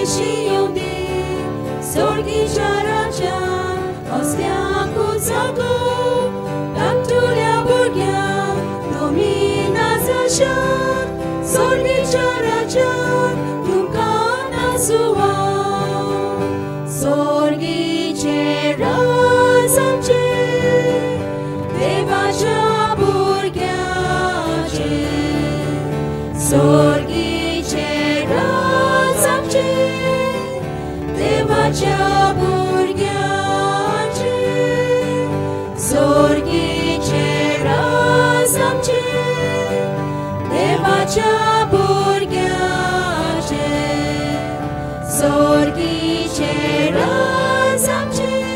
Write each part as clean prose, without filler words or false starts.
खोशी येवं दी सोर्गीच्या राज्यांत असल्यांकूच जागो धाकटुल्या भुरग्यांक तुमी नाजाशात सोर्गीच्या राज्यांत तुमकां नासुवा सोर्गीचें राज आमचें देवाच्या भुरग्यांचें सोर्गीचें राज आमचें देवाच्या भुरग्यांचें सोर्गीचें राज आमचें देवाच्या भुरग्यांचें सोर्गीचें राज आमचें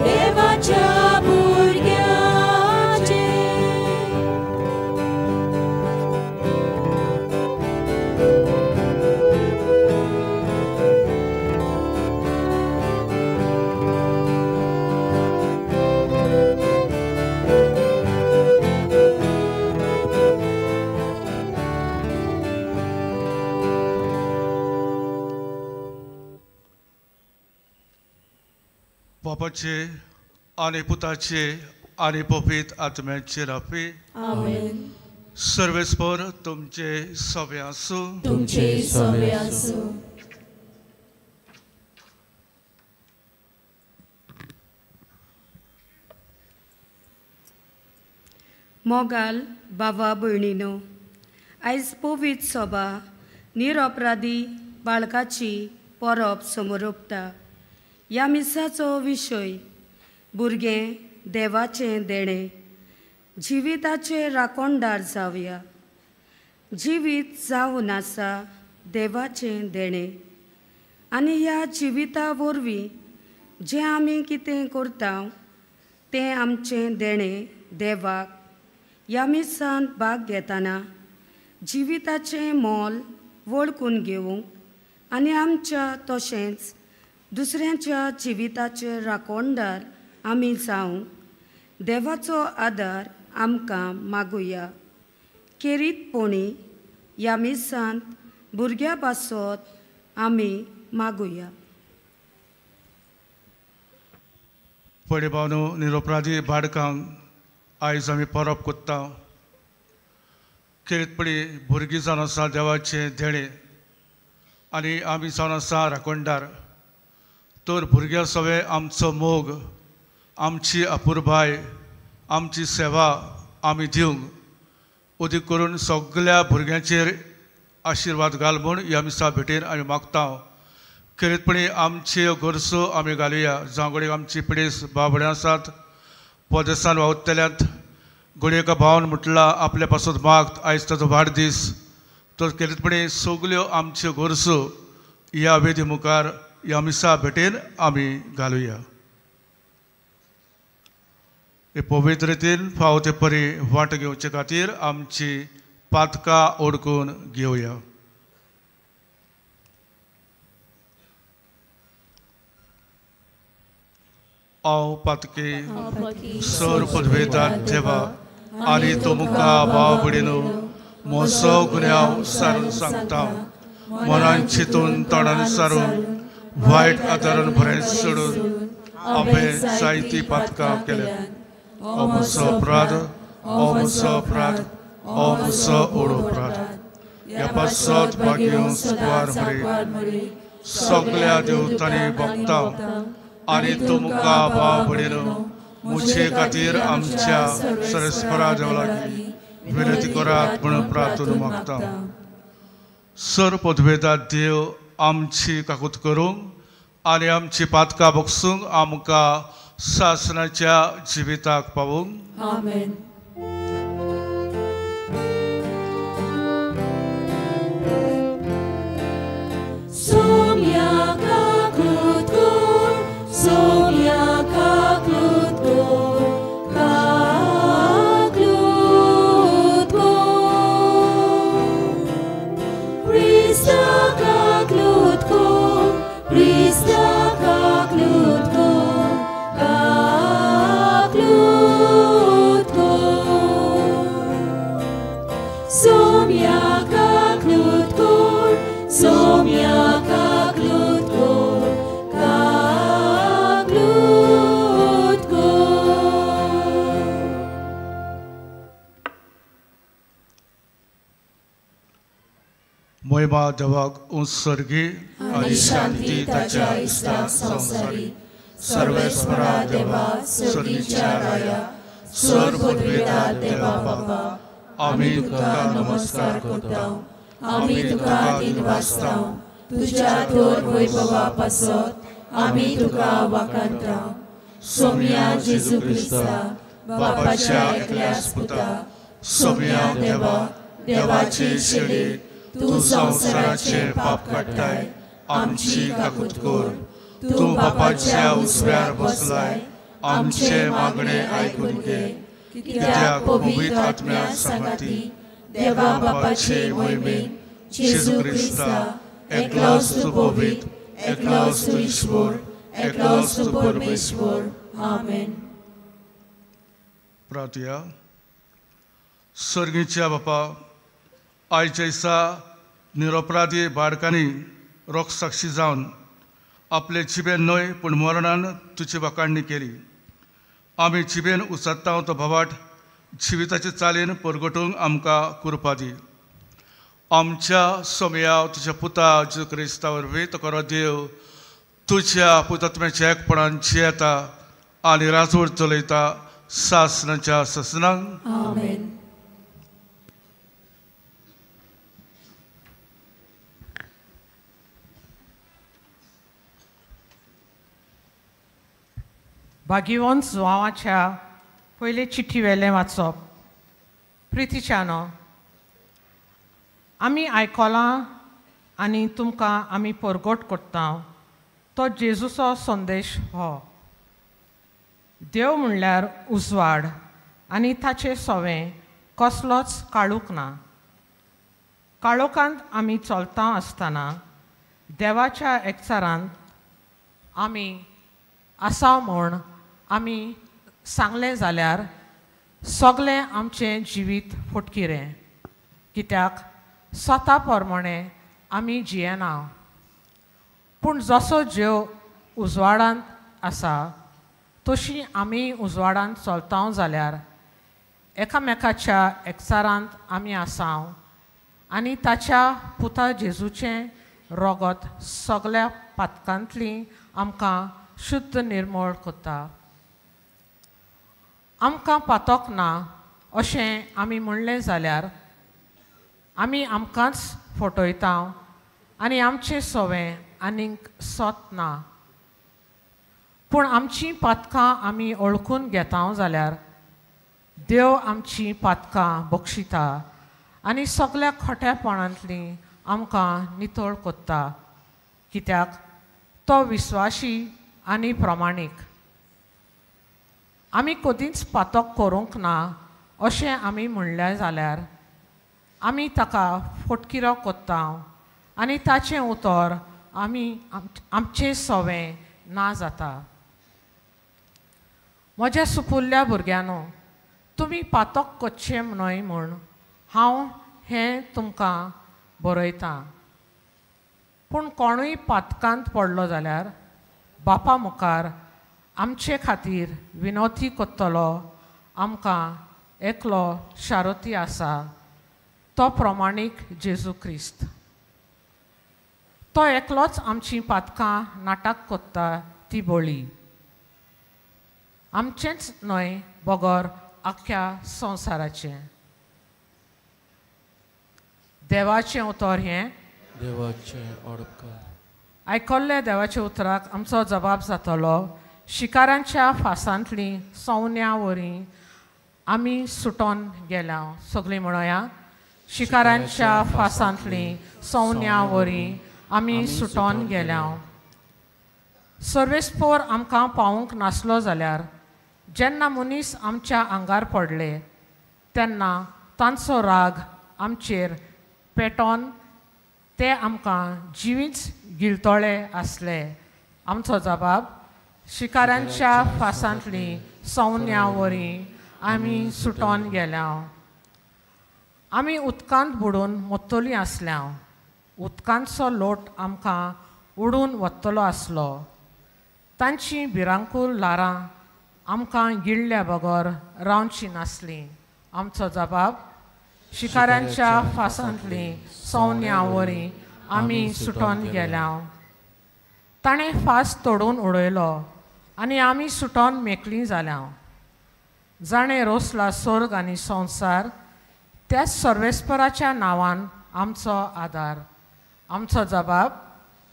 देवाच्या भुरग्यांचें. बापाचे आनी पुताचे आनी पवित्र आत्म्याचे रापी. आमेन. सर्वेस्पर तुमचे सवे आसूं. तुमचे सवे आसूं. मोगाल बाबा भयणीनो, आयज पवित्र सभा निरपराधी बाळकाची परब समरोपता. ह्या मिसाचो विशय भुरगें देवाचें देणें, जिविताचे राखणदार जावया. जिवीत जावन आसा देवाचें देणें आनी ह्या जिविता वरवीं जें आमी कितें करता तें आमचें देणें देवाक. ह्या मिसांत भाग घेतना जिविताचें मोल वळखून घेवंक आनी आमच्या तशेंच दुसऱ्यांच्या जिविताचे राखणदार आमी जावंक देवाचो आदार आमकां मागुया. खेरीतपणी ह्या मिसांत भुरग्यां पासत आमी मागुया. पडे भावनो, निरोपराधी बाडकांक आयज आमी परब कोत्ता. खेरीतपणी भुरगीं जावन आसा देवाचें देणें आनी आमी जावन आसा राखणदार. तर भुरग्यां सवें आमचो मोग, आमची अपुरबाय, आमची सेवा आमी दिवंक उदीक करून सगल्या भुरग्यांचेर आशिर्वाद घाल म्हूण ह्या मिसा भेटेन आमी मागता. खेरीतपणी आमच्यो गरजो आमी घालुया. जावं घडये आमची पिडेस बाबड्यां आसात, परदेसान वावुरतल्यात, घडये एका भावान म्हटलां आपल्या पासून मागत, आयज ताचो वाडदीस. तर खेरीतपणी सगल्यो आमच्यो गरजो ह्या वेदी मुखार ह्या मिसा भेटेन आमी घालुया. हे पवित्र रितीन फावो ते परी वाट घेवचे खातीर आमची पातकां ओडकून घेवया. हांव पातकी सर पदवेदार देवा आनी तुमकां भाव भयणीनो म्हजो गुन्यांव सारून सांगता. मनान चिंतून तोंडान सारून वायट आदारान बरें सोडून हांवें जायतीं पातकां केल्यात. हो म्हजो अपराध, हो म्हजो अपराध, हो म्हजो व्हड अपराध. ह्या पासत भाग्य सुकवार मरे सगल्या देवतांनी भोगता आनी तुमकां भाव भयणीनो म्हजे खातीर आमच्या सरस्परा देवा लागीं विनंती करात म्हूण प्रार्थना मागता. सर पदवेदार देव आमची काकूत करूंक आनी आमची पातकां बगसूंक आमकां सासणाच्या जिविताक पावूंक. आमेन. Somia kaklutkur, somia. मोहिमा देवाक उत्सर्गी आनी शांती ताच्या इश्टाक संवसारी. सर्वेस्परा देवा सर्गीच्या राया, सर पदवेता देवा बाबा, आमी तुका नमस्कार करता, आमी तुका दिनवासता. तुज्या थोर वैभवा पासत आमी तुका वाखाणता. सोम्या जेजू क्रिस्ता बापाच्या एकल्याच पुता, सोम्या देवा देवाचे शेळी, तूं संवसाराचे पाप काडटाय, आमची काकूत कर. तूं बापाच्या उजव्यार बसलाय, आमचे मागणे आयकून घे. कित्याक पवित्र आत्म्या सांगाती देवा बापाचे मोहिमेन जेजू क्रिस्ता एकलोच तूं पवित्र, एकलोच तूं ईश्वर, एकलोच तूं परमेश्वर. आमेन. प्रार्थया. सर्गीच्या बापा, आयच्या दिसा निरपराधी बाळकांनी रोखसाक्षी जावन आपले जिबेन न्हय पूण मरणान तुजी वाखाणणी केली. आमी जिबेन उचारता तो भवाट जिविताचे चालीन परगटूंक आमकां कृपा दी. आमच्या सोमया तुज्या पुता जेजू क्रिस्ता वरवीं तो खरो देव तुज्या पुतात्म्याच्या एकपणान जियेता आनी राजवट चलयता सासनाच्या सासनाक. आमेन. भाग्यवंत जुवांवाच्या पयले चिठी वेलें वाचप. प्रितीच्यानो, आमी आयकलां आनी तुमकां आमी परगट करता तो जेजूचो संदेश हो. देव म्हणल्यार उजवाड आनी ताचें सवें कसलोच काळूक ना. काळोखांत आमी चलता आसतना देवाच्या एकचारांत आमी आसा म्हूण आमी सांगलें जाल्यार सगळें आमचें जिवीत फटकिरें, कित्याक स्वता प्रमाणे आमी जियेना. पूण जसो जेव उजवाडांत आसा तशी आमी उजवाडांत चलता जाल्यार एकामेकाच्या एकचारांत आमी आसा आनी ताच्या पुता जेजूचें रोगत सगळ्या पातकांतली आमकां शुद्ध निर्मळ करता. आमकां पातक ना अशें आमी म्हणलें जाल्यार आमी आमकांच फटयता आनी आमचें सवें आनीक सत ना. पूण आमचीं पातकां आमी ओळखून घेता जाल्यार देव आमचीं पातकां बक्षिता आनी सगळ्या खोट्यापणांतलीं आमकां नितळ करता, कित्याक तो विस्वाशी आनी प्रमाणीक. आमी कदींच पातक करूंक ना अशें आमी म्हणलें जाल्यार आमी ताका फटकिरो करता आनी ताचें उतर आमी आमचें सवें ना जाता. म्हज्या सुपुल्ल्या भुरग्यांनो, तुमी पातक करचें न्हय म्हूण हांव हें तुमकां बरयतां. पूण कोणूय पातकांत पडलो जाल्यार बापा मुखार आमचे खातीर विनोती करतलो आमकां एकलो शारोती आसा, तो प्रमाणीक जेजू क्रिस्त. तो एकलोच आमचीं पातकां नाटक करता ती बळी आमचेंच न्हय बगर आख्ख्या संवसाराचें. देवाचें उतर हें देवाचें अडकार. आयकल्ल्या देवाच्या उतराक आमचो जबाब जातलो. शिकारांच्या फासांतलीं सवण्या वरी आमी सुटोन गेल्या. सगळीं म्हणोया, शिकारांच्या फासांतलीं सवण्या वरी आमी सुटोन गेल्या. सर्वेस्पोर आमकां पावूंक नासलो जाल्यार जेन्ना मनीस आमच्या आंगार पडले तेन्ना तांचो राग आमचेर पेटोन ते आमकां जिवीच गिळतोळे आसले. आमचो जबाब, शिकारांच्या फासांतलीं सवण्या वरी आमी सुटोन गेल्या. आमी उदकांत बुडून मोत्तोलीं आसल्या. उदकांचो लोट आमकां उडून वतलो आसलो. तांची भिरांकूळ ल्हारां आमकां गिळ्ळ्या बगर रावचीं नासलीं. आमचो जबाब, शिकाऱ्यांच्या फासांतली सवण्या वरी आमी सुटोन गेल्या. ताणें फास तोडून उडयलो आनी आमी सुटोन मेकळीं जाल्या. जाणें रोसला स्वर्ग आनी संवसार त्याच सर्वेस्पराच्या नांवान आमचो आदार. आमचो जबाब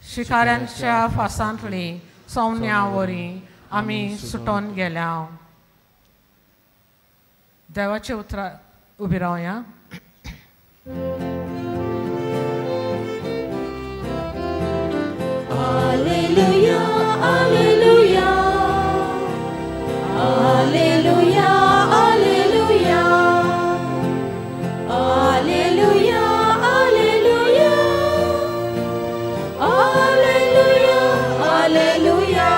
शिकाऱ्यांच्या फासांतली सवण्या वरी आमी सुटोन गेल्या. देवाचे उतरां उबी रावया. Alleluia, alleluia, alleluia, alleluia, alleluia, alleluia, alleluia, alleluia.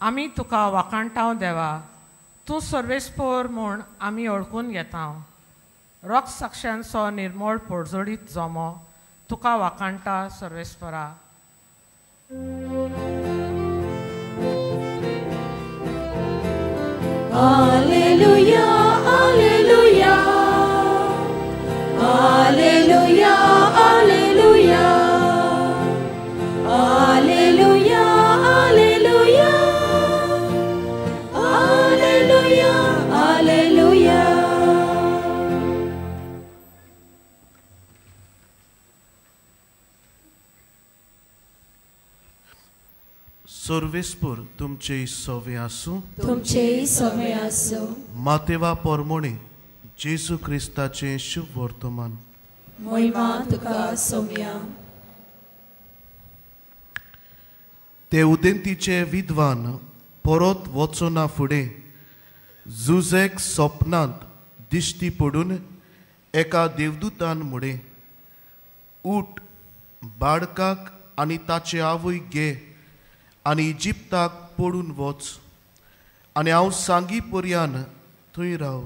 आमी तुका वाखाणटाव देवा, तूं सर्वेस्पोर म्हूण आमी वळखून घेता. रोख साक्षांचो निर्मळ पोडजोडीत जमो तुका वाखाणटा सर्वेस्परा. Alleluia, alleluia, alleluia, alleluia, alleluia, alleluia, alleluia, alleluia. सर्वेस्पर तुमचे सवे आसूं, तुमचे सवे आसूं. मातेवा पोरमोणे जेजू क्रिस्ताचें शुभ वर्तमान. मोहिमा तुका सोम्या. ते उदेंतीचे विद्वान परत वचना फुडें जुझेक सपनांत दिश्टी पडून एका देवदूतान म्हळें, उठ, बाळकाक आनी ताचे आवय घे आनी इजिप्ताक पडून वच आनी हांव सांगी पर्यान थंय राव.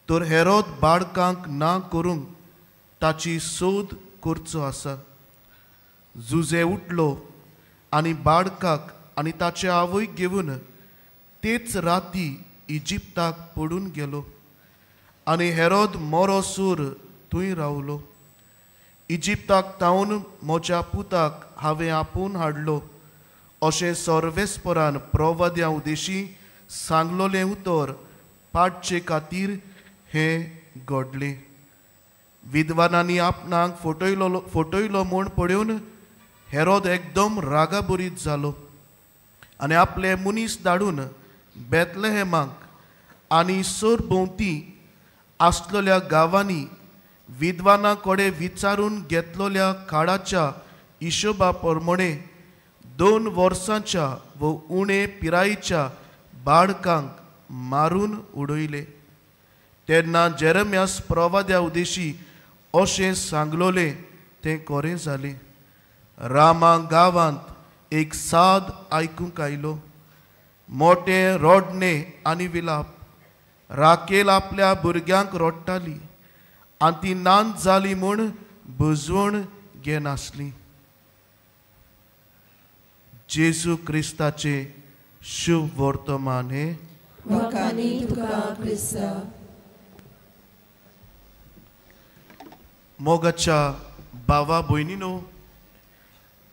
तर हेरोद बाळकांक ना करूंक ताची सोद करचो आसा. जुझे उठलो आनी बाळकाक आनी ताचे आवयक घेवन तेच राती इजिप्ताक पडून गेलो आनी हेरोद मोरोसूर थंय रावलो. इजिप्ताक तावन म्हज्या पुताक हांवें आपोवन हाडलो अशें सर्वेस्परान प्रवाद्या उदेशी सांगलोलें उतर पाडचे खातीर हें घडलें. विद्वानांनी आपणाक फटयलो म्हूण पळोवन हेरोद एकदम रागाबरीत जालो आनी आपले मनीस धाडून बेतलेहेमाक आनी सरभोंवती आसलेल्या गांवांनी विद्वाना कडेन विचारून घेतलेल्या काळाच्या हिशोबा प्रमाणे 2 वर्सांच्या व उणे पिरायेच्या बाळकांक मारून उडयले. तेन्ना जेरम्यास प्रवाद्या उदेशी अशें सांगलोलें तें कोरें जालें. रामा गांवांत एक साद आयकूंक आयलो, मोटें रडणें आनी विलाप. राकेल आपल्या भुरग्यांक रडटाली आनी ती नान जाली म्हूण बुजवण घेनासली. जेजू क्रिस्ताचें शुभ वर्तमान हें. मोगाच्या भावा भयणीनो,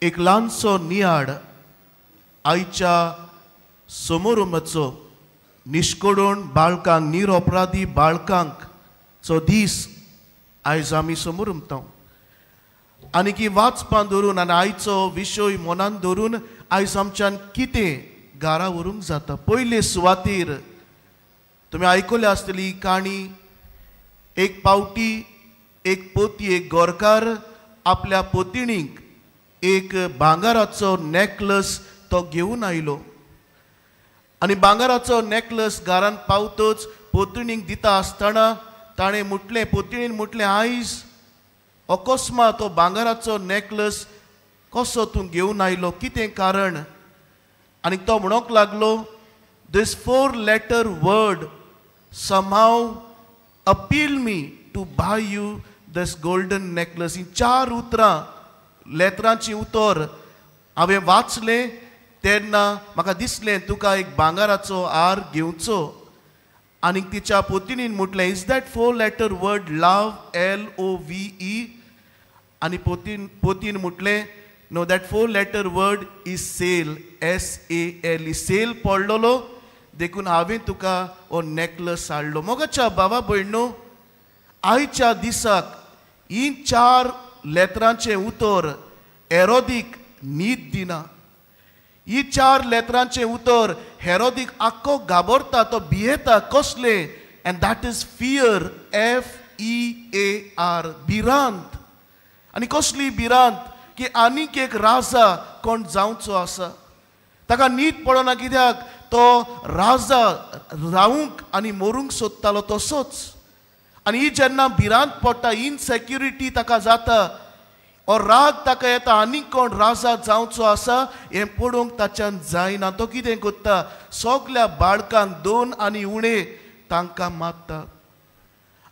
एक ल्हानसो नियाळ आयच्या समोरुमाचो निश्कडून बाळकांक, निरअपराधी बाळकांक चो दीस आयज आमी समोर उमता. आनी की वाचपां धरून आनी आयचो विशय मनान धरून आयज आमच्यान कितें घरा व्हरूंक जाता. पयले सुवातेर तुमी आयकल्या आसतली काणी. एक पावटी एक पोती, एक गोरकार आपल्या पोतिणीक एक भांगराचो नॅकलस तो घेवन आयलो आनी भांगराचो नॅकलस घरान पावतच पोतिणीक दिता आसतना ताणें म्हटलें, पोतिणीन म्हटलें, आयज अकस्मात तो भांगराचो नॅकलस कसो तूं घेवन आयलो, कितें कारण? आनी तो म्हणूंक लागलो, this 4-letter word somehow appeal me to buy you this golden necklace. ही 4 उतरां, लेतरांची उतर हांवें वाचलें तेन्ना म्हाका दिसलें तुका एक भांगराचो हार घेवचो आनी तिच्या पोतिनीन म्हटलें, is that 4 letter word love, LOVE? आनी पोतीन म्हटलें, no, that 4 letter word is sale, SALE. Sale पडलेलो देखून हांवें तुका हो नेकलस हाडलो. मोगाच्या बाबा भयणो, आयच्या दिसाक ही 4 लेतरांचें उतर हेरोदीक न्हीद दिना. ही 4 लेतरांचें उतर हेरोदीक आख्खो घाबरता, तो भियेता. कसलें? And that is fear, FEAR, भिरांत. आनी कसली भिरांत? की आनीक एक राजा कोण जावचो आसा, ताका न्हीद पडना कित्याक तो राजा रावूंक आनी मरूंक सोदतालो तसोच. आनी ही जेन्ना भिरांत पडटा, इनसेक्युरिटी ताका जाता, और राग ताका येता, आनीक कोण राजा जावचो आसा हें पळोवंक ताच्यान जायना. तो कितें करता? सगल्या बाळकांक 2 आनी उणें तांकां मारता.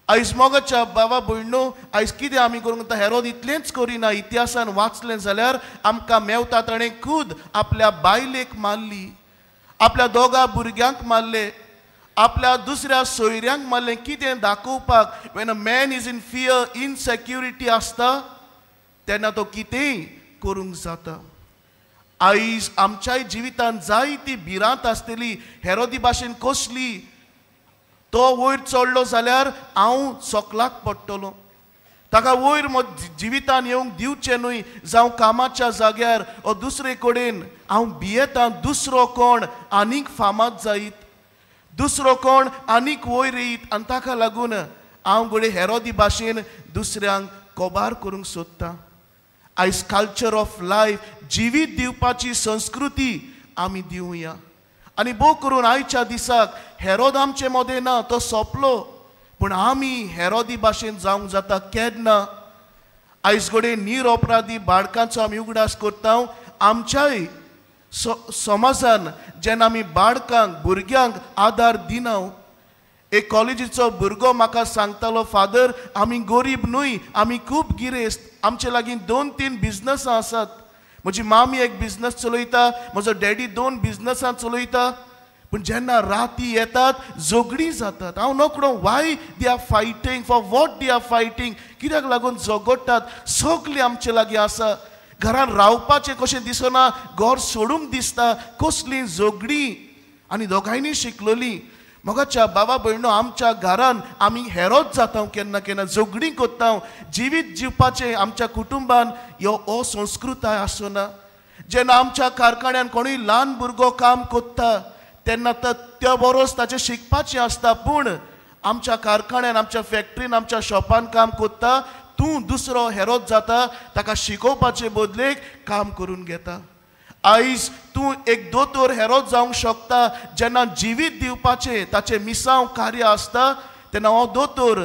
आयज मोगाच्या बाबा भयणो, आयज कितें आमी करूंक जाता? हेरोद इतलेंच करिना. इतिहासान वाचलें जाल्यार आमकां मेवता ताणें खूद आपल्या बायलेक मारली, आपल्या 2 भुरग्यांक मारले, आपल्या दुसऱ्या सोयऱ्यांक मारलें. कितें दाखोवपाक? When a man is in fear, insecurity आसता तेन्ना तो कितेंय करूंक जाता. आयज आमच्याय जिवितांत जायती भिरांत आसतली. हेरोदी भाशेन कसली? तो वयर चडलो जाल्यार हांव सकलाक पडटलो, ताका वयर जिवितान येवंक दिवचें न्हय, जावं कामाच्या जाग्यार ओ दुसरे कडेन हांव भियेतां दुसरो कोण आनीक फामाद जायत, दुसरो कोण आनीक वयर येयत, आनी ताका लागून हांव घडये हेरोदी भाशेन दुसऱ्यांक कोबार करूंक सोदतां. आयज कल्चर ऑफ लायफ, जिवीत दिवपाची संस्कृती आमी दिवया. आनी भोव करून आयच्या दिसाक हेरोद आमचे मदें ना, तो सोंपलो, पूण आमी हेरोदी भाशेन जावंक जाता केन्ना? आयज घडये निरअपराधी बाळकांचो आमी उगडास करता. आमच्याय समाजान जेन्ना आमी बाळकांक, भुरग्यांक आदार दिना. एक कॉलेजीचो भुरगो म्हाका सांगतालो, फादर आमी गरीब न्हय, आमी खूब गिरेस्त, आमचे लागीं 2-3 बिजनसां आसात. म्हजी मामी एक बिजनस चलयता, म्हजो डॅडी 2 बिजनसां चलयता. पूण जेन्ना राती येतात झगडीं जातात. हांव नकळो why they are fighting, for what they are fighting, कित्याक लागून झगडटात? सगळें आमचे लागीं आसा. घरान रावपाचें कशें दिसना, घर सोडूंक दिसता. कसलीं झगडीं! आनी दोगांयनी शिकलोलीं. मोगाच्या बाबा भयणो, आमच्या घरान आमी हेरोद जाता, केन्ना केन्ना झगडीं करता. जिवीत जिवपाचें आमच्या कुटुंबान ह्यो हो संस्कृताय आसना. जेन्ना आमच्या कारखान्यान कोणूय ल्हान भुरगो काम करता तेन्ना त्या बरोच ताचें शिकपाचें आसता. पूण आमच्या कारखान्यान, आमच्या फॅक्ट्रीन, आमच्या शॉपान काम करता, तूं दुसरो हेरोद जाता, ताका शिकोवपाचे बदलेक काम करून घेता. आयज तूं एक दोतोर हेरोद जावंक शकता. जेन्ना जिवीत दिवपाचें ताचें मिसांव कार्य आसता तेन्ना हो दोतोर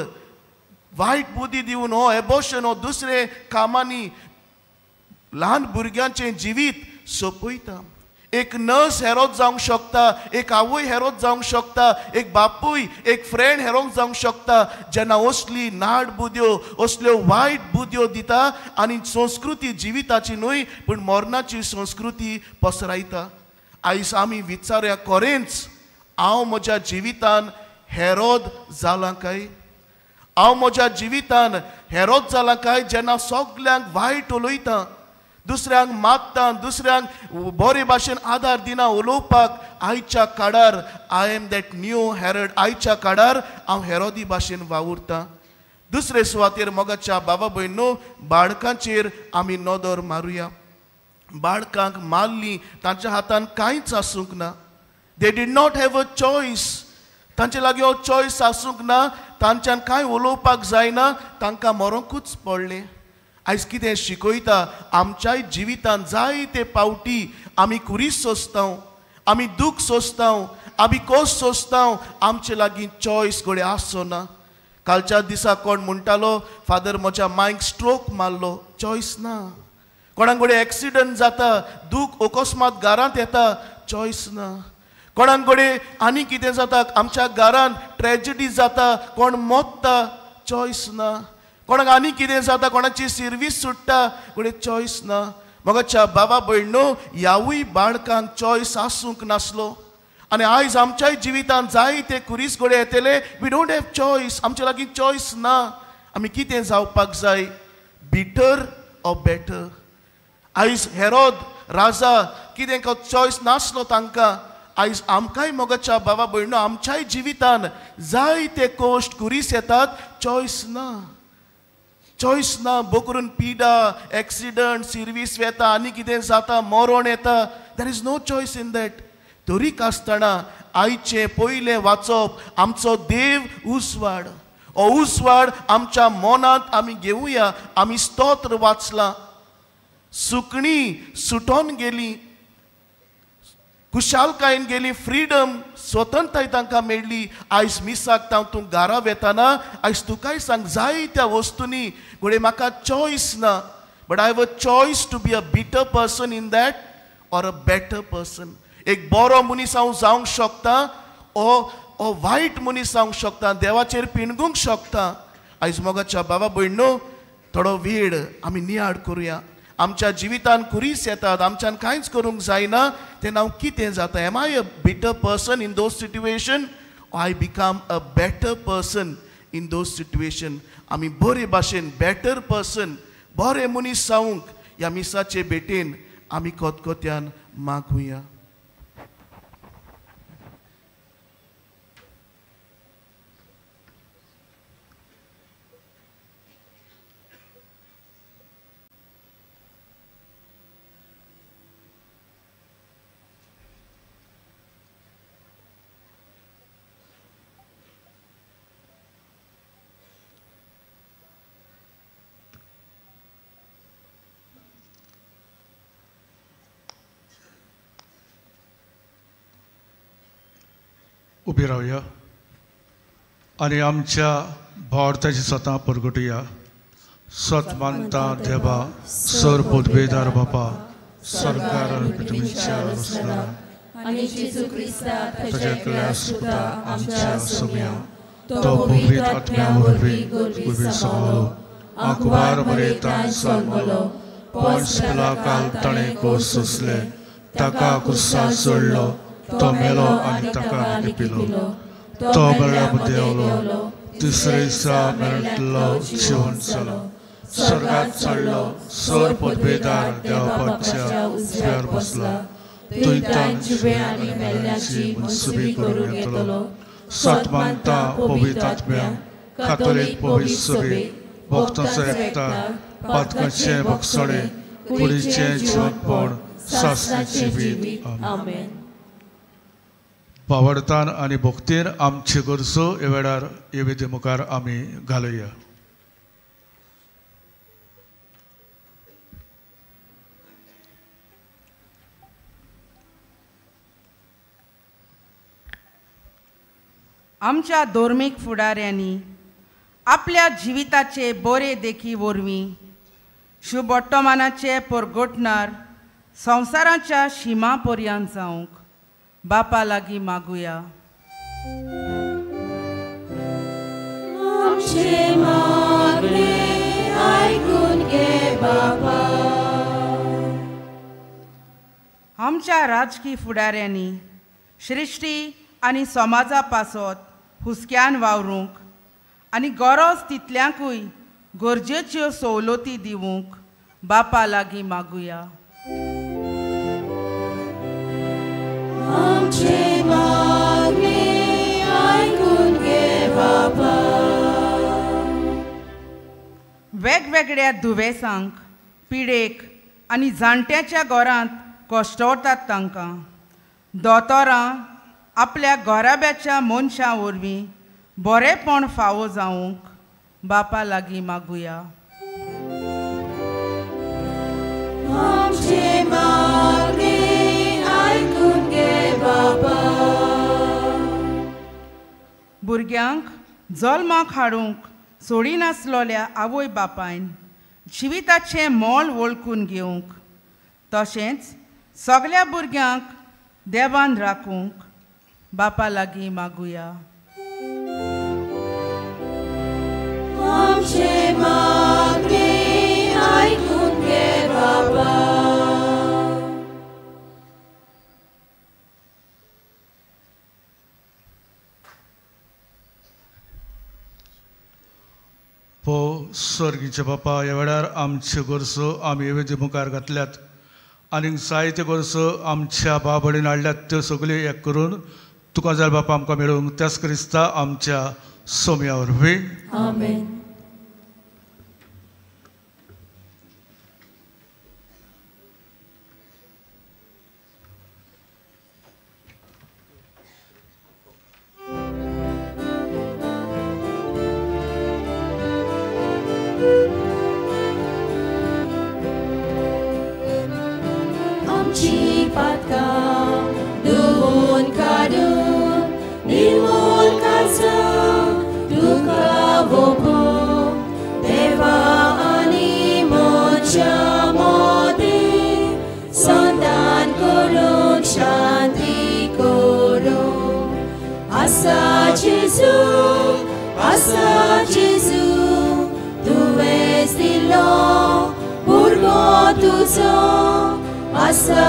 वायट बुद्धी दिवन, हो एबोशन, हो दुसरे कामांनी ल्हान भुरग्यांचें जिवीत सोंपयता. एक नर्स हेरोद जावंक शकता, एक आवय हेरोद जावंक शकता, एक बापूय, एक फ्रेंड हेरोद जावंक शकता. जेन्ना असली नाड बुद्यो, असल्यो वायट बुद्यो दिता आनी संस्कृती जिविताची न्हय पूण मरणाची संस्कृती पसरायता. आयज आमी विचारया, खरेंच हांव म्हज्या जिवितान हेरोद जाला काय? हांव म्हज्या जिवितान हेरोद जाला काय? जेन्ना सगल्यांक वायट उलयता, दुसऱ्यांक मागता, दुसऱ्यांक बरे भाशेन आदार दिना उलोवपाक, आयच्या काळार I am that new Herod. आयच्या काळार हांव हेरोदी भाशेन वावुरता. दुसरे सुवातेर मोगाच्या बाबा भयणो, बाळकांचेर आमी नदर मारुया. बाळकांक मारली, तांच्या हातान कांयच आसूंक ना. They did not have a choice. तांचे लागीं हो चॉयस आसूंक ना, तांच्यान कांय उलोवपाक जायना, तांकां मरोंकूच पडलें. आयज कितें शिकयता? आमच्याय जिवितान जायते पावटी आमी खुरीस सोंसता, आमी दूख सोंसता, आमी कोस सोंसता, आमचे लागीं चॉयस घडये आसचो ना. कालच्या दिसा कोण म्हणटालो, फादर म्हज्या मायक स्ट्रोक मारलो, चॉयस ना. कोणाक घडये एक्सिडंट जाता, दूख अकस्मात घरांत येता, चॉयस ना. कोणाक घडये आनी कितें जाता, आमच्या घरांत ट्रेजडी जाता, कोण मोत्ता, चॉयस ना. कोणाक आनी कितें जाता, कोणाची सिर्वीस सुट्टा, घडये चॉयस ना. मोगाच्या बाबा भयणो, ह्यावूय बाळकांक चॉयस आसूंक नासलो. आनी आयज आमच्याय जिवितांत जायते कुरीस घोडे येतले. We don't have choice. आमचे लागीं चॉयस ना. आमी कितें जावपाक जाय, बिटर ऑर बेटर. आयज हेरोद राजा कितें चॉयस नासलो तांकां. आयज आमकांय मोगाच्या बाबा भयणो आमच्याय जिवितान जायते कोश्ट कुरीस येतात, चॉयस ना, चॉयस ना. बोकरून पिडा, एक्सिडंट, सिर्वीस वेता, आनी कितें जाता, मरण येता. There is no choice in that. तरीक आसतना आयचें पयलें वाचप आमचो देव उजवाड, हो उजवाड आमच्या मनांत आमी घेवया. आमी स्तोत्र वाचलां, सुकणीं सुटोन गेली, खुशालकायेन गेली, फ्रिडम स्वतंत्रताय तांकां मेळ्ळी. आयज मिसाक तांव तूं घरा वेताना आयज तुकाय सांग जायत्या वस्तूंनी घडये म्हाका चॉयस ना, but I have a choice to be a bitter person in that or a better person. एक बरो मनीस हांव जावंक शकता ओ वायट मनीस जावंक शकता, देवाचेर पिणगूंक शकता. आयज मोगाच्या बाबा भयणो थोडो वेळ आमी नियाळ करुया. आमच्या जिवितान कुरीस येतात, आमच्यान कांयच करूंक जायना, तेन्ना हांव कितें जाता? Am I a bitter person in those situation? I become a better person in those situation. आमी बरे भाशेन बेटर पर्सन, बरे मनीस जावंक ह्या मिसाचे भेटेन आमी खतखत्यान मागुया. उबी रावया आनी आमच्या भावार्थाची स्वता परगटुया. सत मानता देवा, सर पदवेदार बापा, सरकार पृथ्वीच्या रचना आनी जेजू क्रिस्ता ताच्या एकल्या सुता आमच्या सोम्या, तो पवित्र आत्म्या वरवीं गुरवी सवालो, आंकवार मरेतान जल्मलो, पोंस पिलाकाल ताणें कोस सोंसले, ताका कुर्सा चडलो, तो मेलो आनी ताका लिपिलो, तो मेळ्ळ्या देवलो, तिसरे दिसा मेळटलो जिवन जालो, स्वर्गात चडलो, सर पदवेदार देवाच्या उजव्यार बसला, थंयच्यान जिवे आनी मेल्ल्याची मनसुबी करूंक येतलो. सत मानता पवित्र आत्म्या, कातोलीक पवित्र सभेक, भक्तांचो एकता, पातकांचें भोगसणें, कुडीचें जिवंतपण, सासणाचें जिवीत. आमेन. भावार्थान आनी भक्तीन आमचे गरजो ह्या वेळार हे वेदी मुखार आमी घालया. आमच्या धर्मीक फुडाऱ्यांनी आपल्या जिविताचे बरे देखी वरवीं शुभवर्तमानाचे परगटणार संवसाराच्या शिमा पर्यंत जावंक बापा लागीं मागुया. आमचे मागणें आयकून घे बापा. आमच्या राजकी फुडाऱ्यांनी सृश्टी आनी समाजा पासत हुस्क्यान वावरूंक आनी गरज तितल्यांकूय गरजेच्यो सवलती दिवंक बापा लागीं मागुया. आमचे मागणें आयकून घे बापा. वेगवेगळ्या दुयेंसांक, पिडेक आनी जाणट्याच्या घरांत कश्टवतात तांकां दोतोरां आपल्या घराब्याच्या मनशां वरवीं बरेंपण फावो जावंक बापा लागीं मागुया. आमचे मागणें आयकून घे बापा. भुरग्यांक जल्माक हाडूंक सोडिनासलोल्या आवय बापायन जिविताचें मोल वळखून घेवंक तशेंच सगल्या भुरग्यांक देवान राखूंक बापा लागीं मागुया. आमचे मागणें आयकून घे बापा. पो स्वर्गीचे बापा, ह्या वेळार आमच्यो गरजो आमी वेदी मुखार घातल्यात आनीक जायत्यो गरजो आमच्या बाबडीन हाडल्यात त्यो सगल्यो एक करून तुका जाय बापा आमकां मेळूंक त्याच क्रिस्ता आमच्या सोम्या वरवीं. आमेन. Asa Jesu, tu es dillo, burgo tuzo. Asa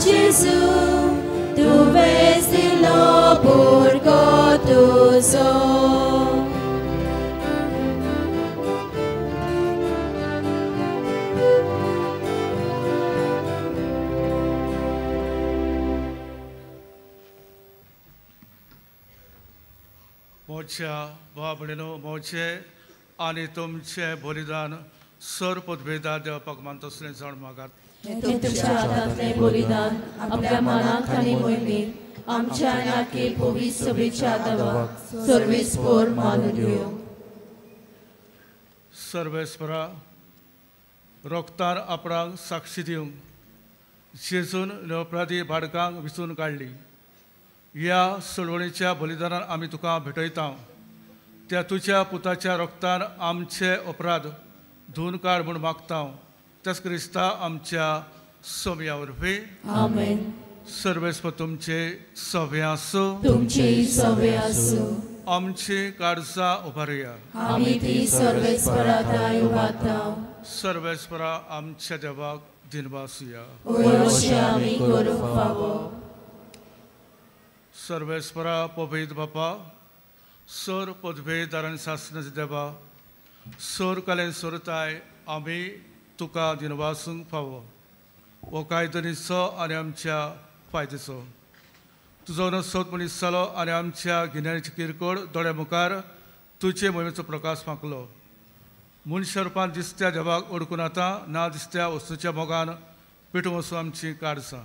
Jesu, tu es dillo, burgo tuzo. मोच्या भाव भयणीनो, मोचे आनी तुमचें बलिदान सर पदभेदा देवपाक मानतसलें जाण मागात. तुमच्या हातांतलें बलिदान आपल्या मनाक आनी मोहिमेक आमच्या आनी आखे पवित्र सभेच्या देवाक सर्वेस्पर मानून घेवं. सर्वेस्परा, रोगतार आपणाक साक्षी दिवंक जेजून निरपराधी बाळकांक विचून काडली. ह्या सोडवणीच्या बलिदानान आमी तुका भेटयता. त्या तुज्या पुताच्या रोगतान आमचे अपराध धुवन काड म्हूण मागता. त्याच क्रिस्ता आमच्या सोम्या वरवीं. आमेन. सर्वेस्पर तुमचे सवे आसूं. तुमचे सवे आसूं. आमची काळजां उबारुया. आमी ती सर्वेस्परा थांय उबारता. सर्वेस्परा आमच्या देवाक दिनवासुया. अशें आमी करूंक फावो. सर्वेस्परा पवित्र बापा, सर पदवेदारान सासनाचे देवा, सर कलेन सोरताय आमी तुका दिनवासूंक फावो. हो कायदनीचो आनी आमच्या फायद्याचो तुजो नसोत मनीस जालो आनी आमच्या गिन्यानाची किरकोळ दोळ्या मुखार तुजे मोहिमेचो प्रकाश फांकलो. मनशा रुपान दिसत्या देवाक ओडकून आतां ना दिसत्या वस्तूच्या मोगान पेटून वचूं आमची काळजां.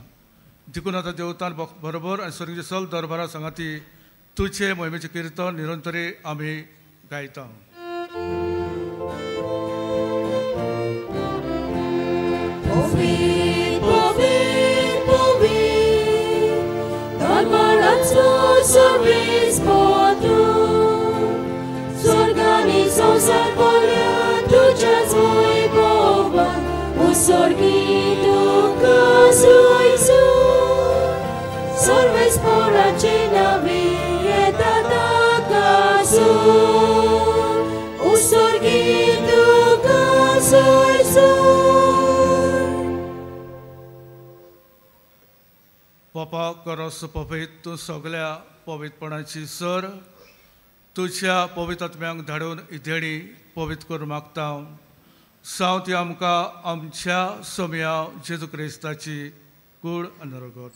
देखून आतां देवतान बरोबर आनी स्वर्गीय सल दरबारा सांगाती तुजे मोहिमेचें किर्तन निरंतरी आमी गायता. बापा करस पवित्र तूं सगळ्या पवित्रपणाची सर तुज्या पवित्र आत्म्यांक धाडून इदेणी पवित्र करून मागता. साव ती आमकां आमच्या सोम्या जेजू क्रिस्ताची कूड आनी रगत.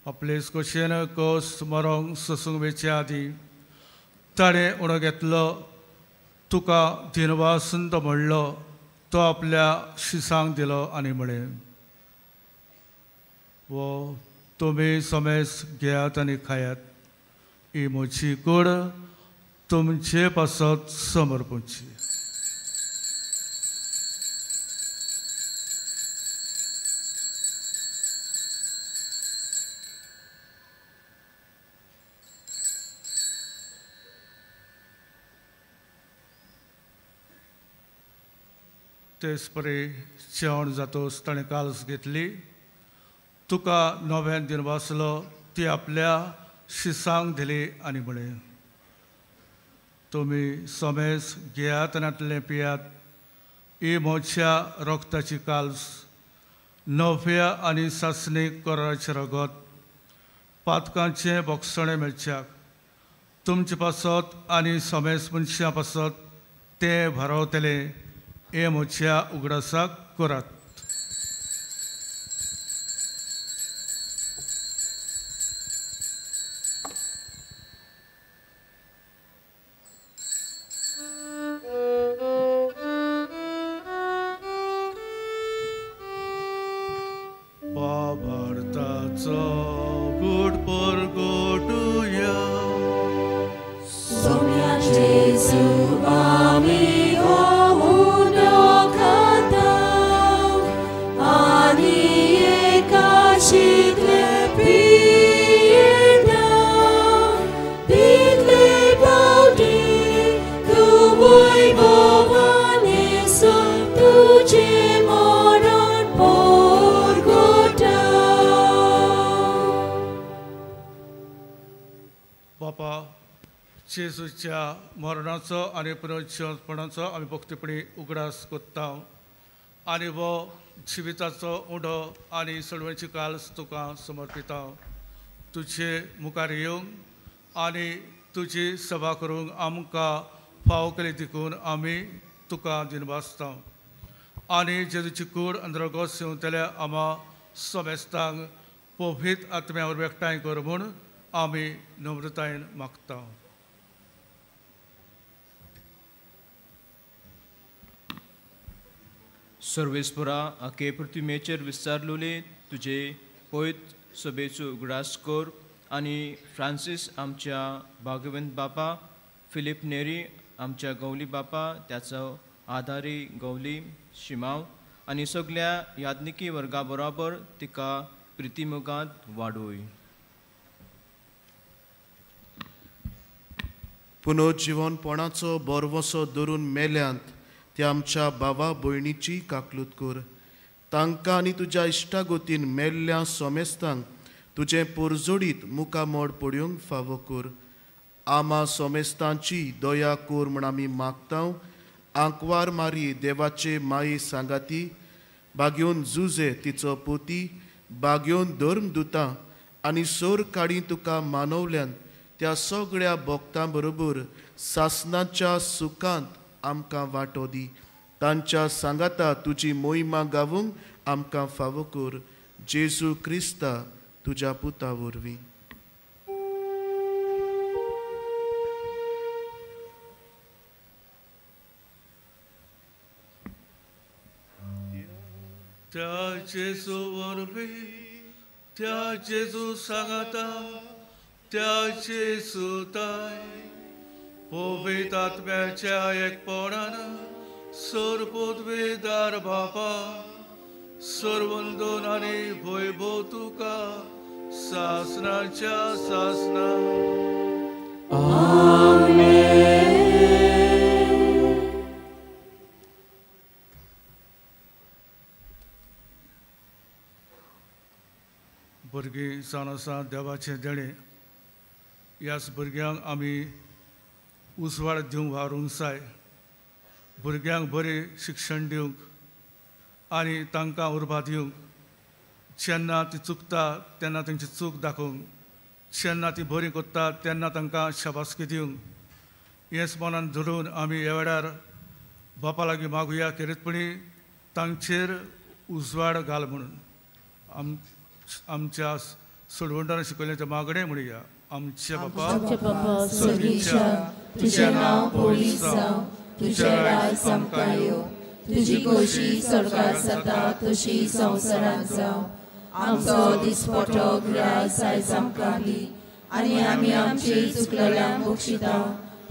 आपले कशेन कस मरोंक सोसूंक वेचे आदी ताणें उणो घेतलो, तुका दिनवासून तो म्हणलो, तो आपल्या शिसांक दिलो आनी म्हळें, वो तुमी समेस घेयात आनी खायात, ही म्हजी कूड तुमचे पासत समर्पणची. तेच परी जेवण जातोच ताणें काल्स घेतली, तुका नव्यान दिनवासलो, ती आपल्या शिसांक दिली आनी म्हळें, तुमी समेस घेयात आनी आतलें पियात, ही म्हज्या रगताची काल्स, नव्या आनी सासणीक कराराचें रगत. पातकांचें बोगसणें मेळच्याक तुमचे पासत आनी समेस मनशां पासत तें भारावतलें हें म्हज्या उगडासाक करात. जेजूच्या मरणाचो आनी पुनरुत्थानाचो आमी भक्तीपणी उगडास कोत्ता आनी हो जिविताचो उडो आनी सडवणची काल्स तुका समर्पिता. तुजे मुखार येवंक आनी तुजी सभा करूंक आमकां फावो केली देखून आमी तुका दिनवासता आनी जेजूची कूड आनी रगत सेवतल्या आमा समेस्तांक पवित्र आत्म्या वरवीं एकठांय कर म्हूण आमी नम्रतायेन मागता. सर्वेस्परा आखे पृथ्वीचेर विस्तारलोले तुजे पयत सभेचो उगडास कर आनी फ्रांसीस आमच्या भागवंत बापा, फिलीप नेरी आमच्या गवली बापा, त्याचो आधारी गवली शिमाव आनी सगल्या याज्ञिकी वर्गा बरोबर तिका प्रितीमुगांत वाडोय. पुनर्जिवनपणाचो बरवसो धरून मेल्यांत त्या आमच्या बाबा भयणीची काकलूत कर. तांकां आनी तुज्या इश्टागोतीन मेल्ल्या सोमेस्तांक तुजें पोरजोडीत मुखामोड पडयूंक फावो कर. आमा सोमेस्तांची दया कर म्हूण आमी मागता. आंकवार मारी देवाचे माये सांगाती बागेवन जुजे तिचो पोती बागेवन धर्मदुतां आनी सोर काडी तुका मानवल्यान त्या सगळ्या भक्तां बरोबर सासनाच्या सुखांत आमकां वांटो दी. तांच्या सांगाता तुजी मोहिमा गावूंक आमकां फावो कर. जेजू क्रिस्ता तुज्या पुता वरवीं. त्या जेजू वरवीं, त्या जेजू सांगाता, त्या जेजू ताय पवित्र आत्म्याच्या एकपणान सर्वपदवीदार बापा सर्वंदन आनी वैभव तुका सासनाच्या सासना. भुरगीं जावन आसा देवाचें देणें. ह्याच भुरग्यांक आमी उजवाड दिवंक वावरूंक जाय. भुरग्यांक बरें शिक्षण दिवंक आनी तांकां उर्बा दिवंक. जेन्ना ती चुकता तेन्ना तेंची चूक दाखोवंक, जेन्ना ती बरी करता तेन्ना तांकां शाबासकी दिवंक. हेंच मनान धरून आमी ह्या वेळार बापा लागीं मागुया खेरीतपणी तांचेर उजवाड घाल म्हणून आमच्या सोडवणदारान शिकयलें तें मागणें म्हणुया. आमच्या बापा स्वर्गीच्या, तुजें नांव पवित्र जावं, तुजें राज आमकां येवं, तुजी खोशी स्वर्गांत जाता तशी संवसारांत जावं. आमचो दिसपटो ग्रास आयज आमकां दी आनी आमी आमची चुकलेल्यांक बक्षिता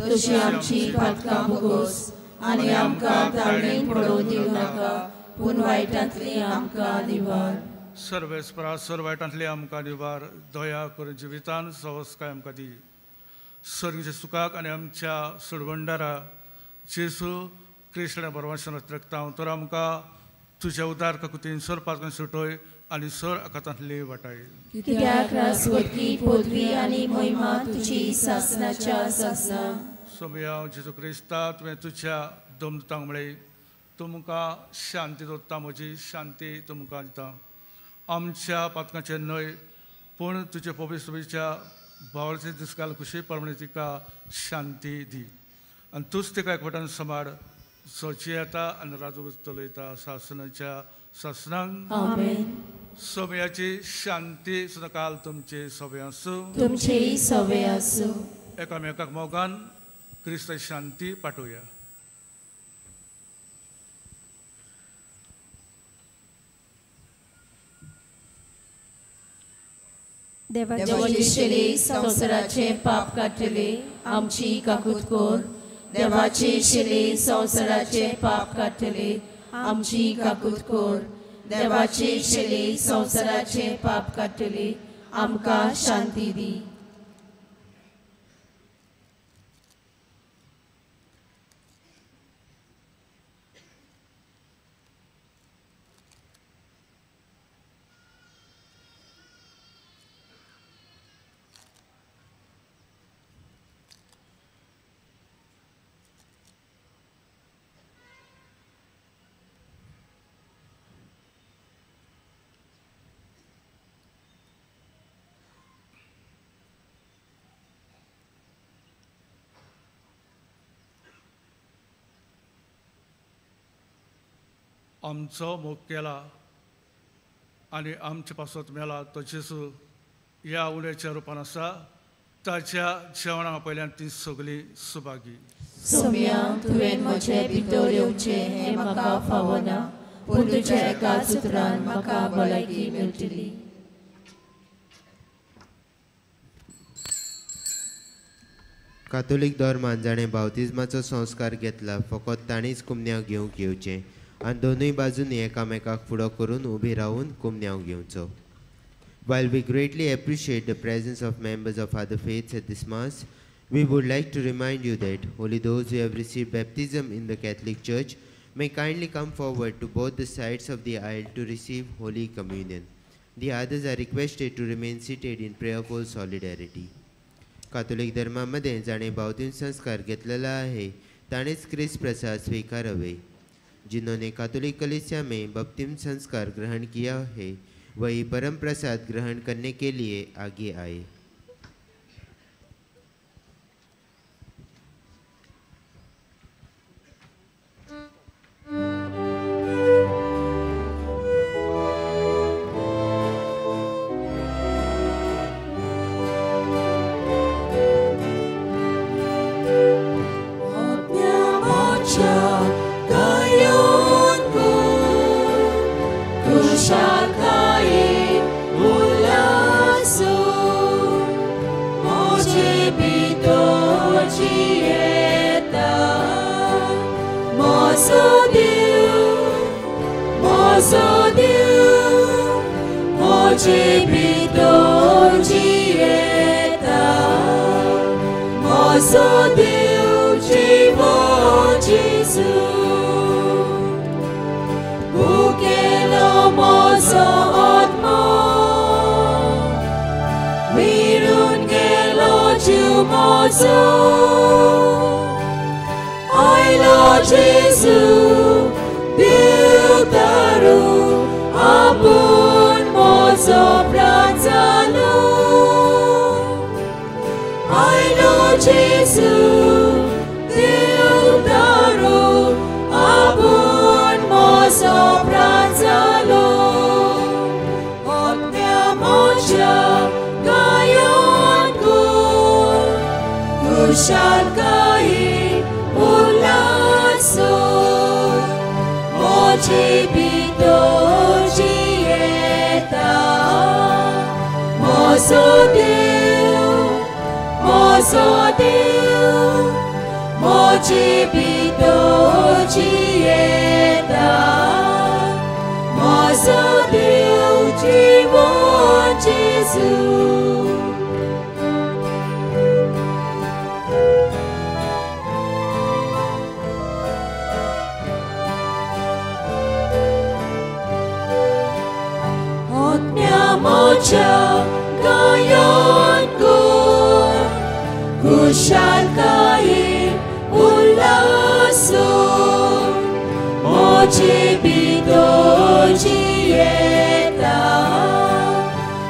तशी आमची पातकां भोगोस आनी आमकां ताळणेक पडोवंक दिवं नाका, पूण वायटांतली आमकां निवार. सर्वेस्परा सर्व वायटांतली आमकां निवार. दया करून जिवितान सवस्काय आमकां दी. सर्गीच्या सुखाक आनी आमच्या सोडवणदारा जेजू क्रिस्ताच्या बरवासान रक्ता तर आमकां तुज्या उदार काकुतीन सर पातकां सुटय आनी सर आकातांतली वाटाय. कित्याक राजवटकी पदवी आनी महिमा तुजी सासनाच्या सासना. सोमया जेजू क्रिस्ता तुवें तुज्या दमदुतांक म्हळें तुमकां शांती दवरता, म्हजी शांती तुमकां दिता. आमच्या पातकांचेर न्हय पूण तुजे पवित्र सभेच्या भावाचे दिसकाल खुशी प्रमाणे तिका शांती दी आनी तूंच तिका एकवटान सांबाळ सोची येता आनी राजू चलयता सासनाच्या सासनांक. आमेन. सगळ्याची शांती सदांकाल तुमचे सगळे आसूं. तुमचेय सगळे आसूं. एकामेकाक मोगान क्रिस्त शांती पाठोवया. देवाचे शिले संवसाराचे पाप काडटले आमची काकूत कर. देवाचे शिले संवसाराचे पाप काडटले आमची काकूत कर. देवाचे शिले संवसाराचे पाप काडटले आमकां शांती दी. आमचो मोग केला आनी आमचे पासत मेला तो जेजू ह्या उण्याच्या रुपान आसा ताच्या जेवणा पयल्यान ती सगळी सुभागी. सोम्या, तुवें म्हजे भितर येवचें हें म्हाका फावना, पूण तुज्या एका सुत्रान म्हाका भलायकी मेळटली. कातोलीक धर्मान जाणें बावतिज्माचो संस्कार घेतला फकत ताणीच कुमन्यांव घेवंक येवचें आनी दोनूय बाजूंनी एकामेकाक फुडो करून उबी रावून कुमन्यांव घेवचो. While we greatly appreciate the presence of members of other faiths at this Mass, we would like to remind you that only those who have received baptism in the Catholic Church may kindly come forward to both the sides of the aisle to receive Holy Communion. The others are requested to remain seated in prayerful solidarity. Catholic धर्मामध्ये जाणे बावतीम संस्कार घेतलेला आहे ताणेच क्रिस्त प्रसाद स्वीकारावे. जिन्होंने Catholic कलीसिया में बपतिस्म संस्कार ग्रहण किया है वही परम प्रसाद ग्रहण करने के लिए आगे आए.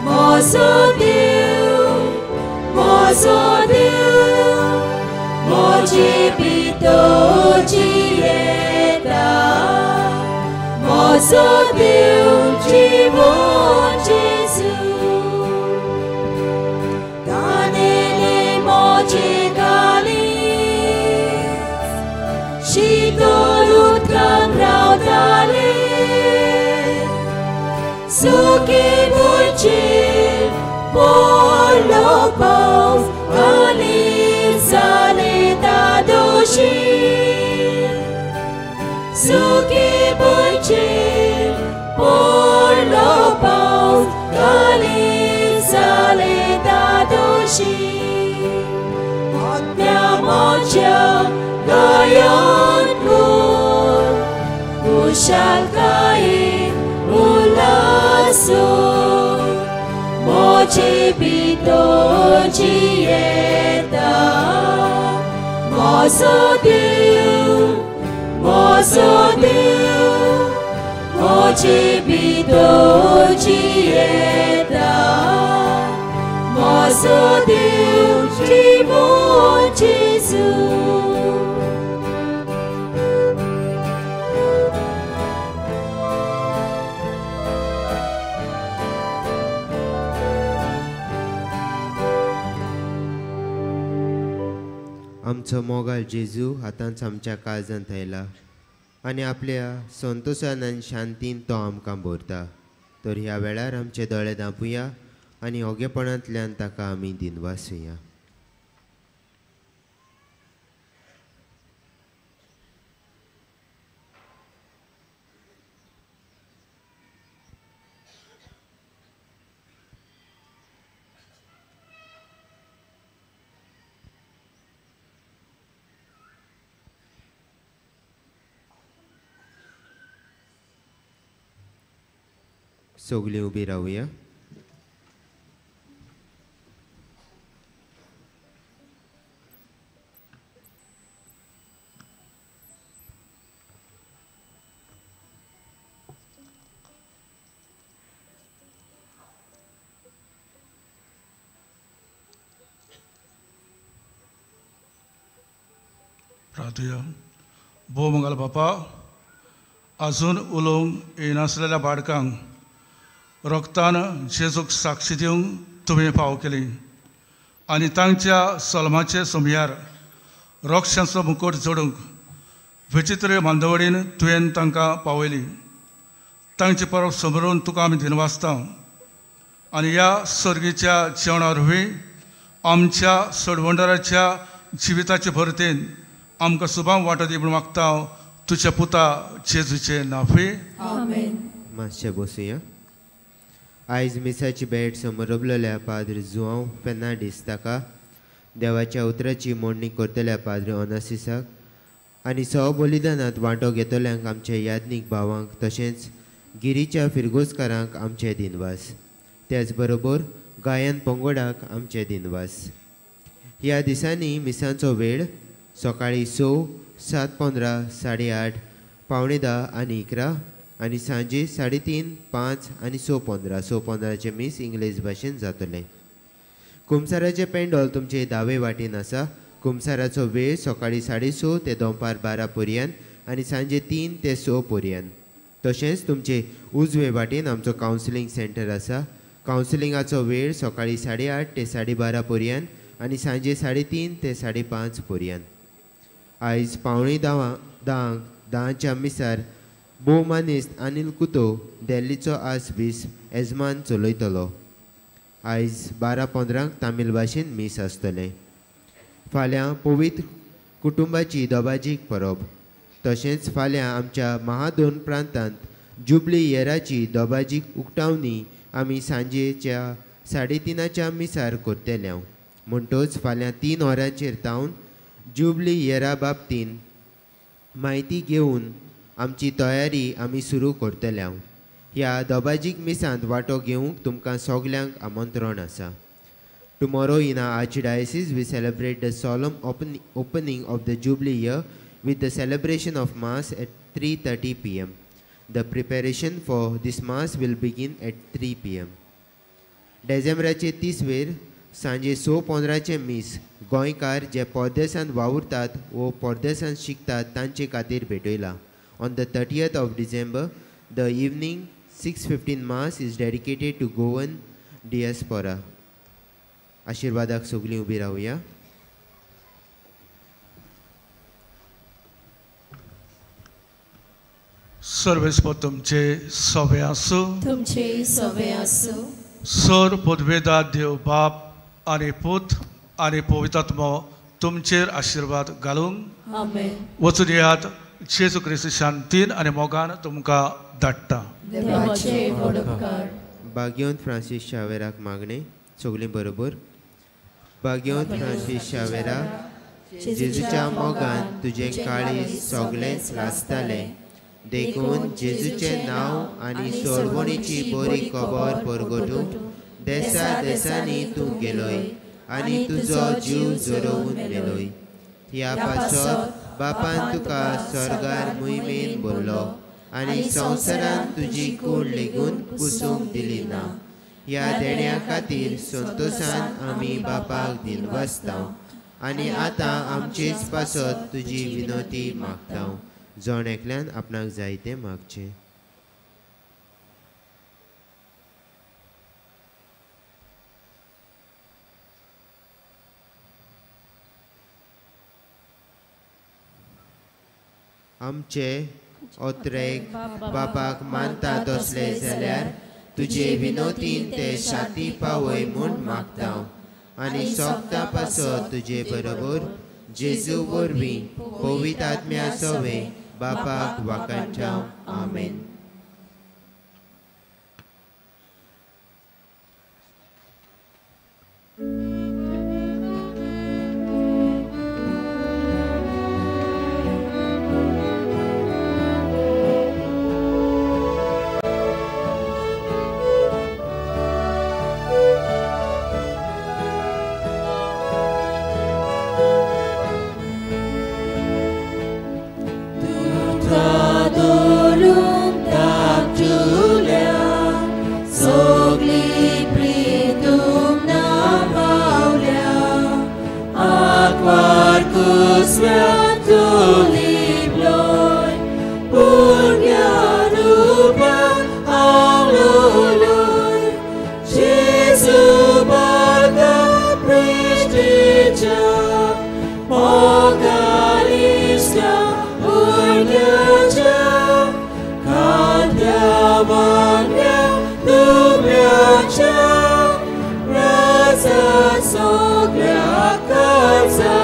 Mozo मोजो देव मोजे भितर जियेता मोजो देव जिवोन जेजू तानेले मोजे कालीस शीतल उदकांत रावताले सुके भुंयचेर पडलो पावस कालीस जालें धादोशी सुके भुंयचेर पडलो पावस कालीस जालें धादोशी आत्म्या म्हज्या गायन कर खुशालकायेन उल्हासून मोजे भितर जियेता मोजो देव मोजो देव मोजे भितर जियेता मोजो देव जिवोन जेजू. आमचो मोगाळ जेजू आतांच आमच्या काळजांत आयला आनी आपल्या संतोशान आनी शांतीन तो आमकां भरता. तर ह्या वेळार आमचे दोळे धांपुया आनी ओगेपणांतल्यान ताका आमी दिनवासुया. सगळीं उबी रावया. प्रार्थुया. भोव मंगल बापा, अजून उलोवंक येनासलेल्या बाळकांक रोगतान जेजूक साक्षी दिवंक तुवें फावो केली आनी तांच्या सलमाचे सोमयार रोक्षांचो मुकोट जोडूंक विचित्र मांदवडीन तुवें तांकां पावयली. तांची परब समरून तुका आमी दिनवासता आनी ह्या सर्गीच्या जेवणा वरवीं आमच्या सोडवंडराच्या जिविताचे भरतेन आमकां सुबाम वांटो दी म्हूण मागता तुज्या पुता जेजूचे नाफी. आमेन. मातशें बसुया. आयज मिसाची भेट समरबलेल्या पाद्र जुआंव फेर्नांडीस ताका देवाच्या उतराची मोडणी करतल्या पाद्र ओनासिसाक आनी सहबलिदानांत वांटो घेतल्यांक आमच्या याज्ञीक भावांक तशेंच गिरीच्या फिरगोजकारांक आमचे दिनवास. त्याच बरोबर गायन पंगडाक आमचे दिनवास. ह्या दिसांनी मिसांचो वेळ सकाळीं 6, 7:15, 8:30, 9:45 आनी 11 आनी सांजे 3:30, 5 आनी 6:15. 6:15चें मीस इंग्लीश भाशेन जातलें. कुमसाराचें पेंडोल तुमचे दावे वाटेन आसा. कुमसाराचो वेळ सकाळीं 6:30 ते दनपार 12 पर्यंत आनी सांजे 3 ते 6 पर्यंत. तशेंच तुमचे उजवे वाटेन आमचो कावन्सिलींग सेंटर आसा. कावन्सिलिंगाचो वेळ सकाळीं 8:30 ते 12:30 पर्यंत आनी सांजे 3:30 ते 5:30 पर्यंत. आयज 9:45 10च्या मिसार भोवमानेस्त अनिल कुतो दिल्लीचो आर्चबिशप येजमान चलयतलो. आयज 12:15 तामील भाशेन मीस आसतलें. फाल्यां पवित्र कुटुंबाची दोबाजीक परब. तशेंच फाल्यां आमच्या महादोन प्रांतांत जुबली येराची दोबाजीक उक्तावणी आमी सांजेच्या 3:30च्या मिसार करतले. म्हणटोच फाल्यां 3 वरांचेर तावन जुबली येरा बाबतीन म्हायती घेवन आमची तयारी आमी सुरू करतले. ह्या दोबाजीक मिसांत वांटो घेवंक तुमकां सगल्यांक आमंत्रण आसा. Tomorrow in our Archdiocese we celebrate the solemn opening of the Jubilee year with the celebration of Mass at 3:30 p.m. The preparation for this Mass will begin at 3 p.m. डिसेंबराचे 30 वेर सांजे 6:15 मीस गोंयकार जे परदेसांत वावुरतात वो परदेसांत शिकतात तांचे खातीर भेटयला. On the 30th of December the evening 6:15 mass is dedicated to Goan diaspora. आशिर्वादाक सगळीं उबी रावया. सर्वेस्पर तुमचे सवे आसूं, तुमचे सवे आसूं. सर पदवेदा देव बाप आनी पूत आनी पवित्र तुमचेर आशिर्वाद घालूंक. आमेन. वचून येयात. जेजू क्रिस्त शांतीन आनी मोगान तुमकां धाडटा. देवाचे व्हड उपकार. भाग्यवंत फ्रांसीस शावेराक मागणें सगळीं बरोबर. भाग्यवंत फ्रांसीस शावेरा, जेजूच्या मोगान तुजें काळीज सगळेंच लासतालें, देखून जेजूचें नांव आनी सोडवणीची बरी खबर परगटूंक देसा देसांनी तूं गेलोय आनी तुजो जीव झरोवन मेलोय. ह्या पासत बापान तुका स्वर्गार मोहिमेन भरलो आनी संवसारान तुजी कूड लेगून कुसूंक दिली ना. ह्या देण्या खातीर संतोशान आमी बापाक दिनवासता आनी आतां आमचेच पासत तुजी विनोती मागता. जण एकल्यान आपणाक जाय तें मागचें. आमचे ओत्रेक बापाक मानता तसले जाल्यार तुजे विनोतीन ते शांती पावय म्हूण मागता आनी सोगता पासत तुजे बरोबर जेजू वरवीं पवित्र आत्म्या सवे बापाक वाकांच्या. आमेन. Raza soglia casa.